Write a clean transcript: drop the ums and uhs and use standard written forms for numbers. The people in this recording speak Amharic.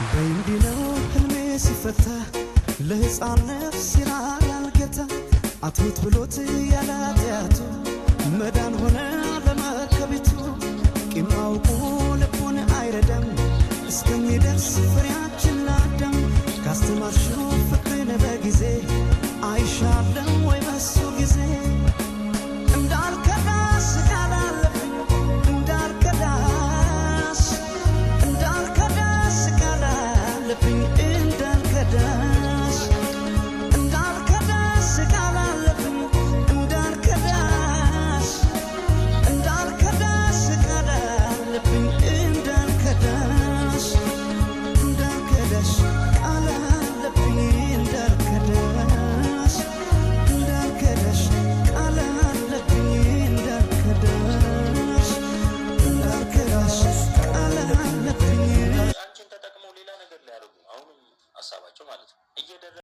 በእንዲህ ነው ህልሜ ሲፈታ፣ ለሕፃን ነፍስ ይራራል ጌታ። አትሙት ብሎት ያለ ኃጢአቱ መዳን ሆነ ለመርከቢቱ። ቂም አውቆ ልቡን አይረዳም እስከሚደርስ ፍሬያችን ለአዳም። ካስተማርሽው ፍቅርን በጊዜ አይሻልም ወይ በሱ ጊዜ? እንዳልከዳሽ ቃል አለብኝ፣ እንዳልከዳሽ፣ እንዳልከዳሽ ቃል አለብኝ፣ እንዳልከዳሽ፣ እንዳልከዳሽ ቃል አለብኝ፣ እንዳልከዳሽ፣ እንዳልከዳሽ ቃል አለብኝ፣ እንዳልከዳሽ፣ እንዳልከዳሽ ቃል አለብኝ፣ እንዳልከዳሽ፣ እንዳልከዳሽ ቃል አለብኝ፣ እንዳልከዳሽ፣ እንዳልከዳሽ ቃል አለብኝ። አንቺን ተጠቅመው ሌላ ነገር ሊያደርጉ ነው። አሁንም ሀሳባቸው ማለት ነው እየደረ